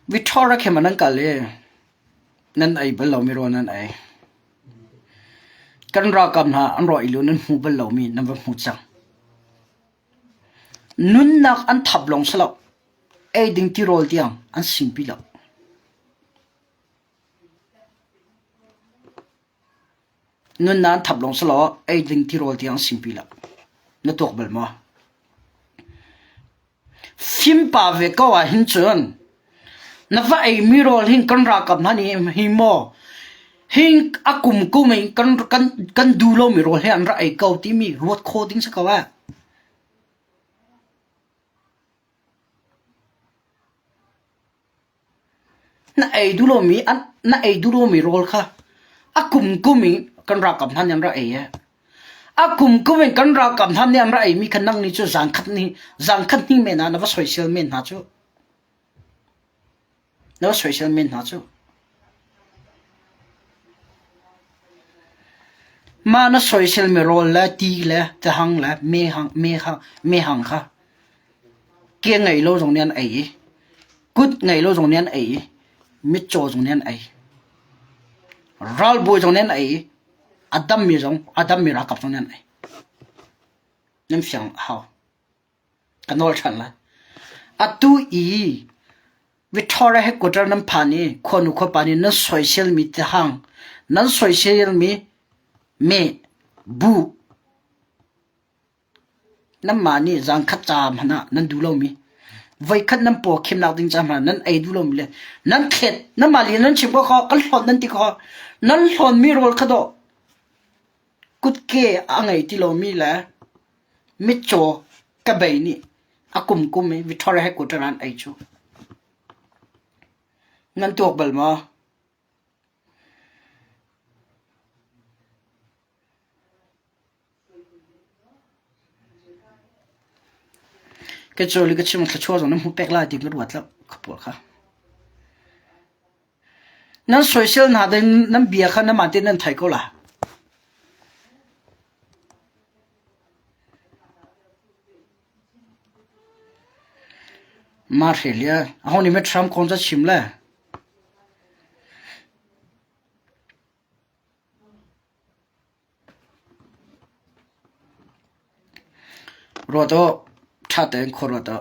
Victoria khin nan kal i nan ei bal lomi rawl nan ei. Kan ralkap hna an rawl ei lio nan hmu bal lomi nan va hmu cang. Nunnak an thap lawng si lo. Ei ding tirawl tiang an singpi lo. Nunnak an thap lawng si lo, ei ding tirawl tiang an singpi lo. Na tuak bal maw? Fimpa ve ko ah hin cun na va eimi rawl hin kan ralkap hna nih hi maw hin a kum kum in kan kan kan duh lomi rawl hi an rak ei ko timi ruat khawh ding si ko eh. Na ei duh lomi na ei duh lomi rawl kha a kumkum in kan ralkap hna nih an rak ei ee. A kumkum in kan ralkap hna nih an rak eimi kha nang nih cu zankhat ni zankhat hnih men ah na va soisel men hna cu. Na va soisel men hna cu. Mah na soiselmi rawl le ti le cahang le mehhang mehhang mehhang kha ke ngei lo zong nih an ei i kut ngei lo zong nih an ei i mitcaw zong nih an ei. Ralbawi zong nih an ei i a dammi zong a dammi ralkap zong nih an ei. Nan fiang a hau. Ka nawl ṭhan lai. Atu i Victoria headquarter nan phan i khuanu khuapa nih nan soiselmi tihang, nan soiselmi meh, buh, nanmah nih zangkhat ca hmanh ah nan duh lomi, voikhat nan paw khimnak ding ca hmanh ah nan ei duh lomi le nan thlet, nanmah lila nan chim ko kha kan hlawt nan ti kho, nan hlawnmi rawl kha dawh kutke a ngei ti lomi le Mitcaw kebei nih a kumkum i Victoria headquarter ah an ei cu. Nan tuak bal maw? Ka cawl i ka chim thluachuah zong nan hmu pek lai ti ka ruat lo kha pawl kha. Nan soisel hna ding nan bia kha nanmah tein nan thei ko la. Mah hrel i aho nih hmet hram kong ca chim le. Ruat u, ṭha tein khua ruat u.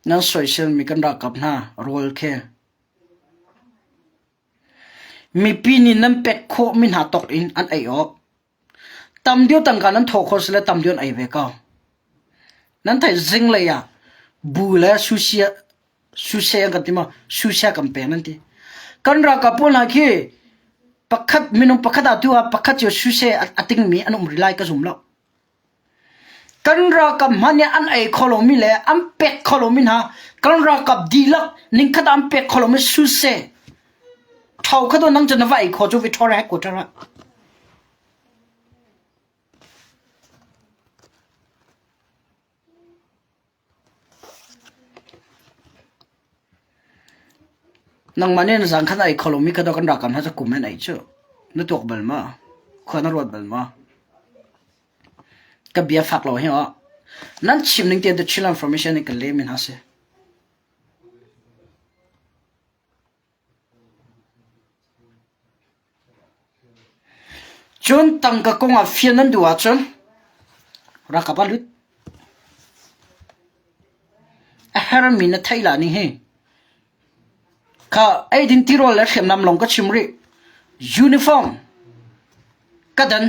Nan soiselmi kan ralkap hna rawl khi mipi nih nan pek khawhmi hna tawk in an ei awk. Tam deuh tangka nan thawh khawh si le tam deuh an ei ve ko. Nan theih zinglei ah bu le susia susia an kan ti maw susia kan pek nan ti. Kan ralkap pawl hna khi pakhat minung pakhat ah tu ah pakhat cio susia a tingmi an um rih lai ka zum lo. Kan ralkap hmanh nih an ei kho lomi le an pek kho lomi hna kan ralkap dihlak ningkhat ah an pek kho lomi siseh ṭho kha tu nang cu na va ei kho cu Victoria headquarter ah. Nangmah nih na zang kha na ei kho lomi kha daw kan ralkap hna cu kum an ei cu. Na tuak bal maw? Khua na ruat bal maw? Ka bia fak lo hi aw. Nan chim ning tein the Chin information in kan lem in ha si. Cun tangka kong ah fian nan duh ahcun ralkap ah lut. A hermi na theih la ning hi. Kha eidin tirawl le hriamnam lawng ka chim rih. Uniform ka dan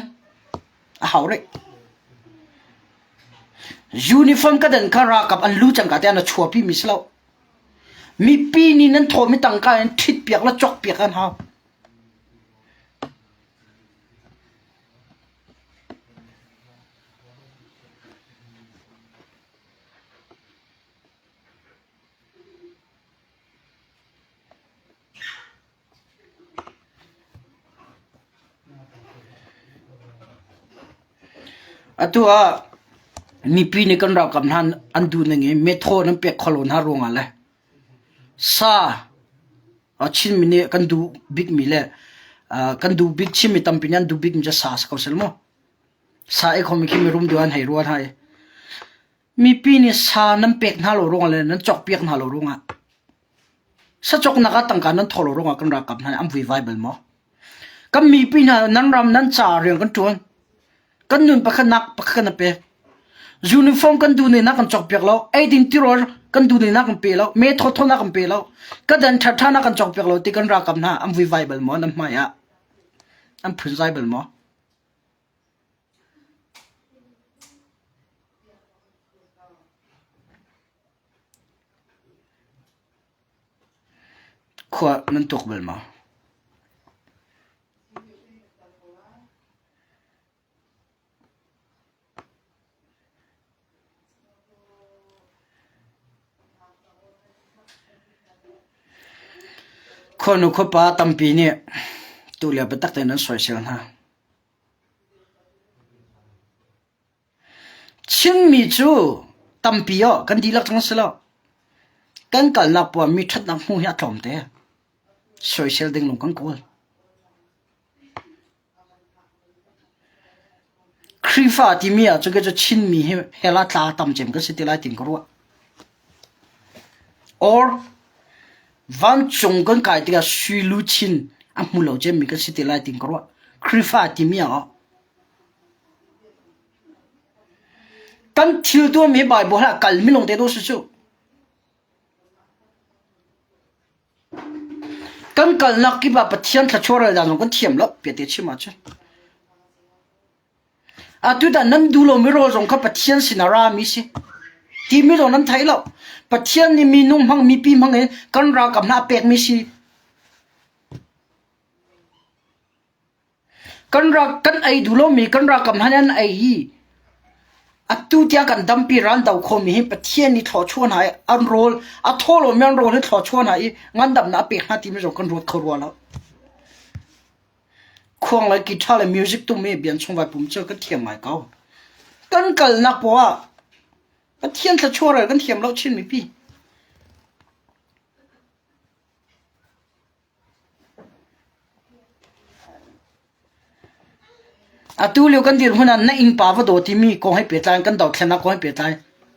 a hau rih. Uniform ka dan kha ralkap an lu cangka te ah na chuahpi mi si lo. Mipi nih nan thawhmi tangka in ṭhitpiak le cawkpiak an hau. Atu ah mipi nih kan ralkap hna an duh ning i methaw nan pek kho lo hna ruangah le sa Chinmi nih kan duh bikmi le kan duh bik Chinmi tampi nih an duh bikmi cu sa si ko seh mu. Sa ei khomi khi mirum deuh an hei ruah hna i mipi nih sa nan pek hna lo ruangah le nan cawkpiak hna lo ruangah Sacawknak ah tangka nan thawh lo ruangah kan ralkap hna nih an vuivai bal maw? Kan mipi hna nan ram nan ca rian kan ṭuan. Kan nun pakhat nak pakhat kan pek. Uniform kan duh nih na kan cawkpiak lo. Eidin tirawl kan duh nih na kan pe lo. Me thawthaw na kan pe lo. Ka dan ṭhaṭha na kan cawkpiak lo ti kan ralkap hna an vuivai bal maw nan hmai ah? An phunzai bal maw? Khua nan tuak bal maw? Khuanu khuapa tampi nih tulio biatak tein an soisel hna. Chinmi cu tampi aw kan dihlak cang a si lo. Kan kalnak poah mi ṭhatnak hmuh hi a tlawmte. Soisel ding lung kan kawl. Khrihfa timi ah cu cu Chinmi hi hell ah tla tam cem kan si ti lai tiin ka ruah. Or vancung kan kai tikah sui luchin a hmu lo cemmi kan si ti lai tiin ka ruah. Khrihfa timi ah Kan thil tuahmi hi Baibal ah kalmi lawng te dawh si cu. Kan kalnak kip ah Pathian thluachuah rel dan zong kan thiam lo, piate chim ahcun. Atu dah nan duh lomi rawl zong kha Pathian sin a rami si. Timi zong nan thei lo. Pathian nih minung hmang, mipi hmang in kan ralkap hna a pekmi si. Kan rak kan ei duh lomi kan ralkap hna nih an ei i atu tiang kan dampi ral do khomi hi Pathian nih thluachuah hna i an rawl a thaw lomi an rawl hi thluachuah hna i ngandamnak a pek hna timi zong kan ruat kho rua lo. Khuang le guitar le music tum i bian chung vai pum cu kan thiam ngai ko. Kan kalnak poah ah Pathian thluachuah rel kan thiam lo Chin mipi. Atu lio kan dirhmun ah na innpa va daw timi kong he pehtlai in kan dothlennak kong he pehtlai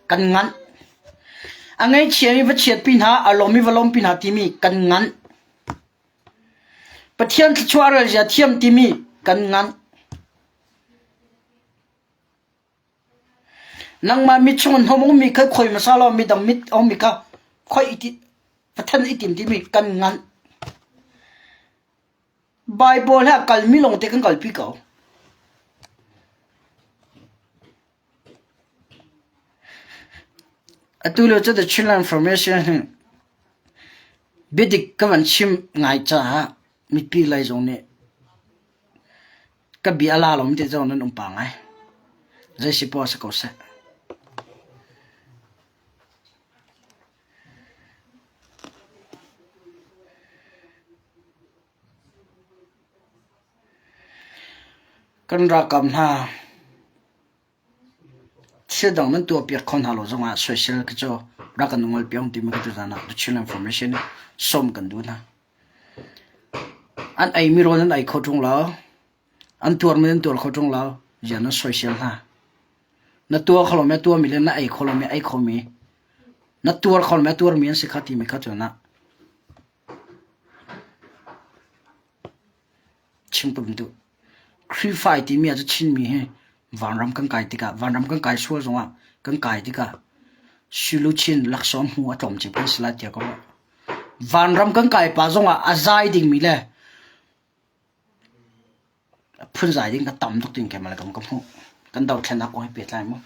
kan nganh. A ngaihchiami va chiatpi hna, a lawmmi va lawmpi hna timi kan nganh. Pathian thluachuah rel zia thiam timi kan nganh. Nangmah mit chung in hnawm a ummi kha khoi hmasa law midang mit a ummi kha. Khoi i va then i tim timi kan nganh. Bible he a kalmi lawngte kan kalpi ko. Atu lio cu The Chinland Information hi biadik ka van chim ngai caah mipi lei zong nih ka bia a la lo ti zong nan um pa ngai. Zei si poah si ko seh. Kan ralkap hna thil dang nan tuahpiak kho hna lo zongah soisel khi cu rak kan ngol piak timi khi tuzaan ah The Chinland Information nih sawm kan duh hna. An eimi rawl nan ei kho ṭung lo. An tuarmi nan tuar kho ṭung lo. Ziah nan soisel hna. Na tuar kho lomi a tuarmi le na ei kho lomi a ei khomi na tuar kho lomi a tuarmi an si kha timi kha cu na chim ka duh. Khrihfa i timi ah cu Chinmi hi vanram kan kai tikah vanram kan kai sual zongah kan kai tikah Suluchin laksawng hmu a tlawm cem kan si lai tiah ka ruah. Vanram kan kai pa zongah a zai dingmi le Phunzai ding ka tam tuk tin keimah le kam ka hmuh. Kan dothlennak kong hi pehtlai mu.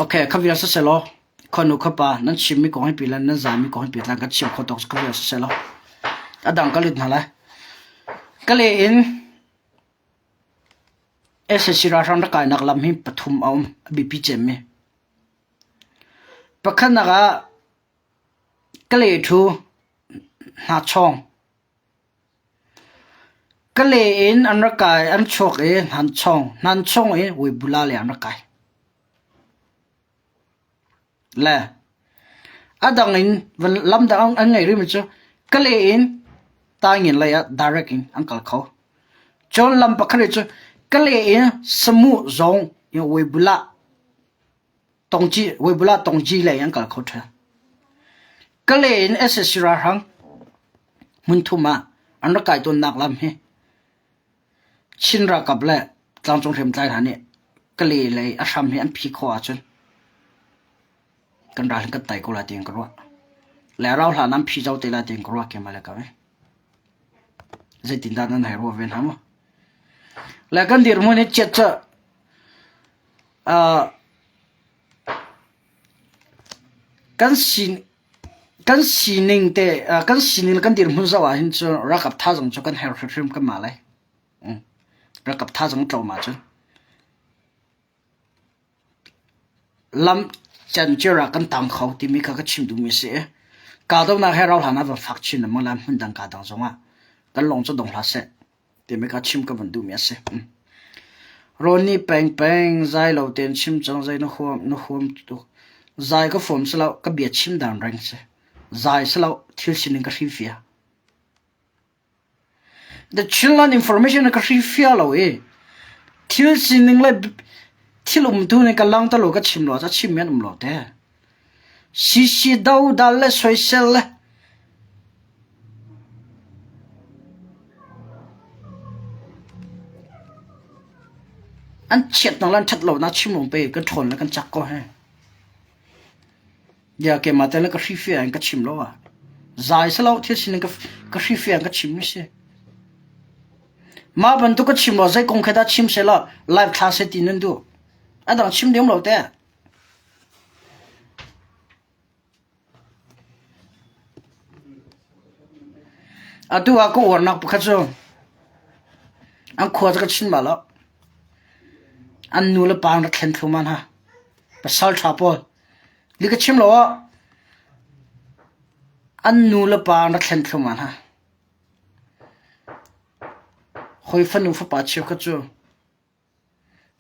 Okay, kha vial siselaw khonu khapa nan chimmi kong hi pilan nan zaimi kong hi pehtlai kan chim kho tok kha vial siselaw. A dang ka lut hna lai. Ka le in SSC ralhrang rak kainak lam hi pathum a um a biapi cemmi. Pakhatnak ah ka le thu Hnachawng Kale in an rak kai, an chuak i Hnanchawng, Hnanchawng i Weibula lei an rak kai. Le a dang in lam dang an ngei rihmi cu Kale in Taingin lei ah direct in an kal kho. Cun lam pakhat cu Kale in Samuh zong in Weibula Tongci Weibula Tongci lei an kal kho ṭheo. Kale in SSC ralhrang hmunthum ah an rak kai tawnnak lam hi Chin ralkap le tlangcung hriamtlai hna nih Kale lei a hram hi an phi khawh ahcun kan ral hin kan tai ko lai tiin ka ruah. Le rau hlan an phi zau te lai tiin ka ruah keimah le ka ve. Zeitindah nan hei ruah ve hna maw? Le kan dirhmun hi chiat cu uh, Kan kan sining te kan sining le kan dirhmun zoh ahhin cun ralkap thazaang cu kan herh hrimhrim kanmah lei. Ralkap thazaang tlawm ahcun lam cancir ah kan tang kho timi kha ka chim duhmi a si i kahdohnak he rauhhlan ah van fak chin lengmang lai hmundang kaa dang zongah kan lawng cu dong hlah seh. Timi kha chim ka van duhmi a si. Rawn nih pengpeng zai lo tein chim cang zai na huam na huam tuk. Zai ka fawm si lo ka bia chim dan reng si. Zai si lo thil sining ka hrifia. The Chinland information ka hrifia lo i thil sining le thil umtu nih ka lang ta lo ka chim lo ca chim men um lo te. CC dodal le soisel le an chiatnak le an ṭhat lonak chim lawng pei kan ṭhawn le kan cak ko he. Bia keimah te le ka hrifia in ka chim lo ah. Zai si lo thil sining ka ka hrifia in ka chim mi si. Mah bantuk ka chim lo zei kong khe dah chim se law live thla se ti nan duh. A dang chim ding lo te. Atu ah ka uarnak pakhat cu an khua cu ka chin bal lo. An nu le pa an rak thlen thluahmah hna. Pasal ṭha pawl. Li ka chim lo ah an nu le pa an rak thlen thluahmah hna. Hawi fanu fapa cheukhat cu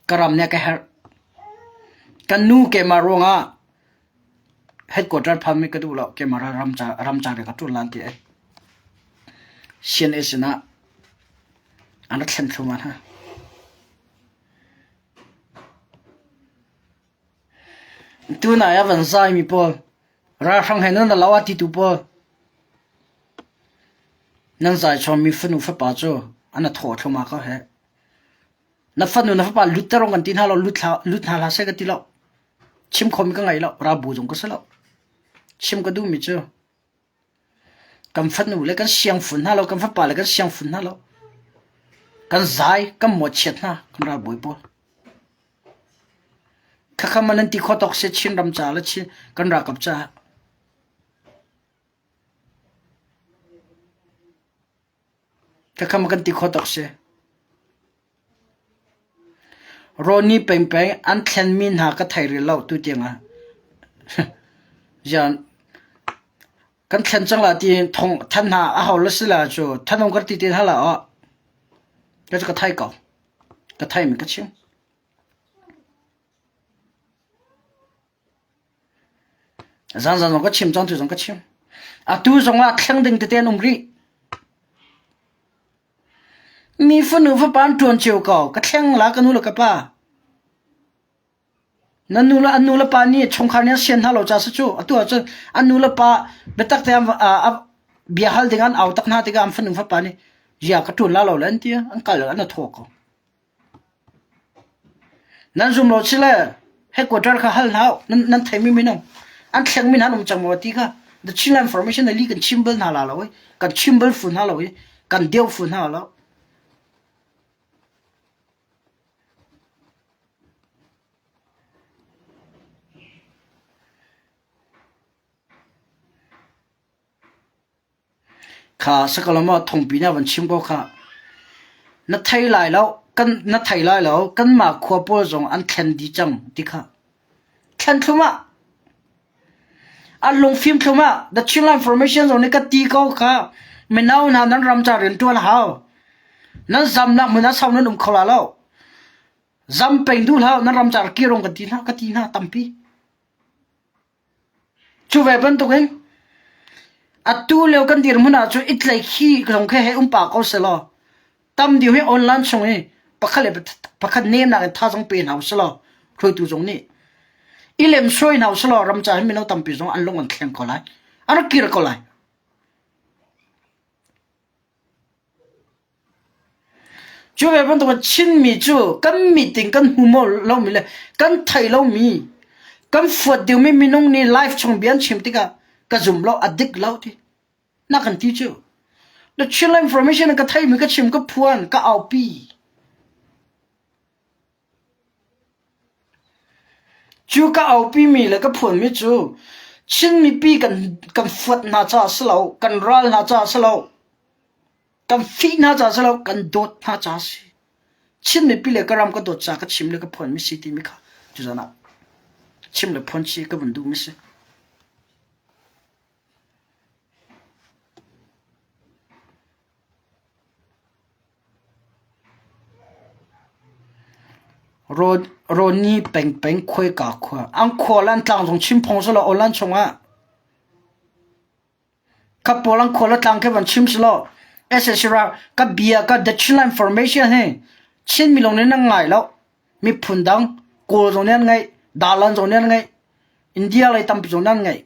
Ka ram nih a ka herh. Kan nu keimah ruangah headquarter phanmi ka duh lo. Keimah ram ca ram ca ka ṭuan lan ti ai. CNA sinah an rak thlen thluahmah hna. Tunai a van zaimi pawl ralhrang he nan lo a titu pawl nan zai chawmmi fanu fapa cu an a thaw thluahmah ko he. Na fanu na fapa lut ter kan ti hna lo lut hla lut hna hlah seh ka ti lo. Chim khomi ka ngei lo, ralbu zong ka si lo. Chim ka duhmi cu kan fanu le kan siangfun hna lo, kan fapa le kan siangfun hna lo. Kan zai, kan mawhchiat hna, kan ralbawi pawl. Khakha man an ti khawh tawk si Chin ram ca le Chin kan ralkap caah. Khakha ma kan ti khawh tawk si. Rawni pengpeng an thlenmi hna ka thei rih lo tutiang ah. Zian kan thlen cang la ti thong than hna a hau la si la cu than um kar ti te hna la ah ka cu ka thai ko. Ka thai mi ka chim. Zanzan zong ka chim cang tu zong ka chim. Atu zong ah thleng ding tete an um rih. Mi fanu fapa an ṭuan cio ko. Ka thleng la ka nu le ka pa. Nan nu le an nu le pa nih chungkhar nih an sian hna lo ca si cu. Atu ahcun an nu le pa biatak te bia hal ding an au tak hna tikah an fanu fapa nih zia ka ṭuan la lo le an ti an kal an a thaw ko. Nan zum lo sile headquarter kha hal hna u. Nan, nan theimi minung an thlengmi hna an um cang maw ti kha the Chinland Formation li kan chim bal hna la lo i kan chim bal fu hna lo i kan deu fu hna lo. Kha sakalam ah thongpi na van chim ko kha. Na thei lai lo, kan na thei lai lo, kanmah khua pawl zong an thlen dih cang ti kha. Thlen thlum ah an lungfim thlum ah the Chinland Formation zong nih ka ti ko kha. Mino hna nan ram ca rian ṭuan a hau. Nan zamnak hmun ah sau nan um kho la lo. Zam peng duh hlah, nan ram ca kir ka ti hna, ka ti hna tampi. Cu ve bantukin atu lio kan dirhmun ah cun i tlaihkhih zong khi hei um pah ko sehlaw tam deuh hi online chung i pakhat le pakhat nemnak in thazaang pe hna usilaw hruaitu zong nih i lemsoi hna usilaw ram ca hi mino tampi zong an lung an thleng ko lai an rak kir ko lai. Cu ve bantuk Chinmi cu kan mit in kan hmu lomi le kan thei lomi kan fuat dingmi minung nih life chung bia an chim tikah ka zum lo a dik lo ti na kan ti cu. The Chinland information ka theimi ka chim ka phuan ka aupi. Cu ka aupimi le ka phuanmi cu Chin mipi kan kan fuat hna caah a si lo, kan ral hna caah a si lo, kan fih hna caah a si lo, kan dawt hna caah a si. Chin mipi le ka ram ka dawt caah ka chim le ka phuanmi si timi kha tuzan ah chim le phuan chih ka vun duhmi si. Rawni pengpeng khuaika khua. An khua le an tlang zong chim phung si lo online chungah. Kha pawl an khua le tlang khi van chim si lo. SSC ra ka bia ka the Chinland Formation hi Chin mi lawng nih nan ngai lo. Miphun dang Kawl zong nih an ngaih, Dalan zong nih an ngaih, India lei tampi zong nih an ngaih.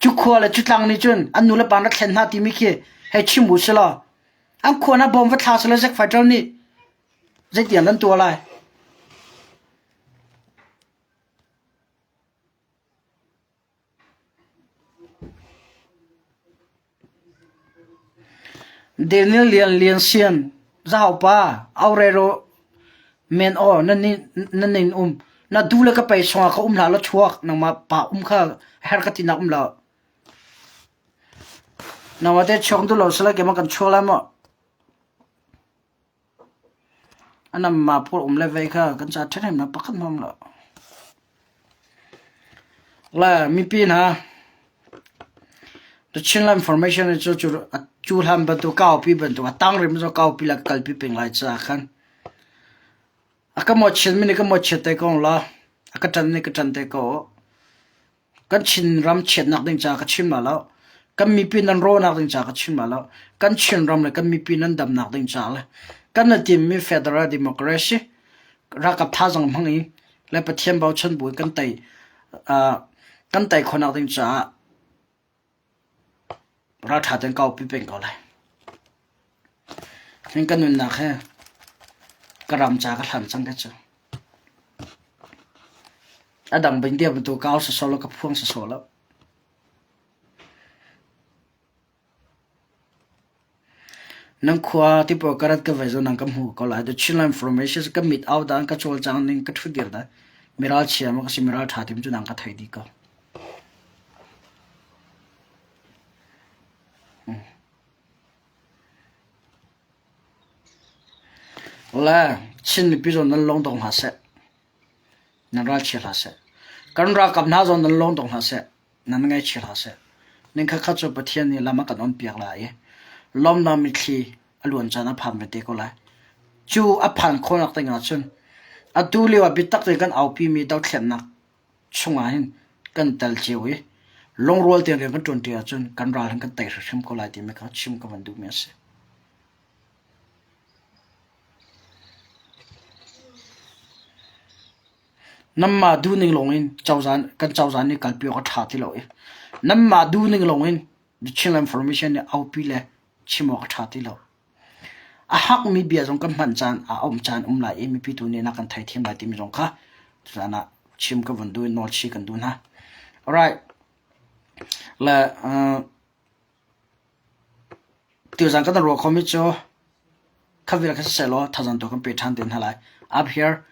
Cu khua le cu tlang nih cun an nu le pa rak thlen hna timi khi hei chim u si law an khua hna bawm va thla selaw Zack Fighter nih zeitiang nan tuah lai? Daniel Lian Lian Sian Zahau pa Aurero men aw nan nan nin um na du le ka pei songah ka um hlah la chuak nangmah pa um kha her ka ti nak um lo nangmah te chuak du lo sala ke ma kan chuak lai maw Anam ma pawl um le vei kha kan ca ṭhahnem nak pakhat hmang lo. La mipi hna The Chinland Formation cu cu cu hlan bantuk kaupi bantuk a tang rim cu kaupi la kalpi peng lai ca khan a ka mo chin mi nih ka mo chiat te ko la a ka ṭan nih ka ṭan te ko Kan Chinram chiatnak ding caah ka chim la lo. Kan mipi nan rawhnak ding caah ka chim la lo. Kan Chinram le kan mipi nan damnak ding caah le kan na timmi federal democracy ralkap thazang hmang i le Pathian bochan bu in kan tei uh, kan tei khawhnak ding caah ralṭha tein kaupi peng ko lai. Hin ka nunnak he ka ram ca ka hlan cang ka cu. A dang bing dia bantuk ka au sawsawh lo ka phuang sawsawh lo. Nan khua ti pawl ka rat ka vai zawn nang ka hmu ko lai. The Chinland Information ka mit au dan ka cawlcang ning ka ṭhu dir dan miral chia maw ka si miral ṭha tim cu nang ka thei dih ko. Le Chin mipi zawn nan lung dong hlah seh. Nan ral chia hlah seh. Kan ralkap hna zawn nan lung dong hlah seh. Nan ngaihchia hlah seh. Ning khatkhat cu Pathian nih lam a kan onpiak lai i lawmnak mitthli a luan caan a phan ve te ko lai. Cu a phan khawhnak ding ahcun atu lio ah biatak tein kan aupimi dothlennak chungah hin kan tel cio i lungrual tein rian kan ṭuanṭi ahcun kan ral hin kan tei hrimhrim ko lai timi kha chim ka van duhmi a si. Nanmah duhning lawngin cozah kan cozah nih kalpi awk a ṭha ti lo i nanmah duhning lawngin the Chinland Formation nih aupi le chim awk a ṭha ti lo. A hakmi bia zong kan hman caan a um caan um lai i mipi tu nih na kan theithiam lai timi zong kha tuzaan ah chim ka vun duh i nawlchih kan duh hna. Alright. Le uh, tuzaan kan ruah khomi cu kha vial kha siseh law thazaang tu kan pe ṭhan te hna lai. Up here,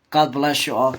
God bless you all.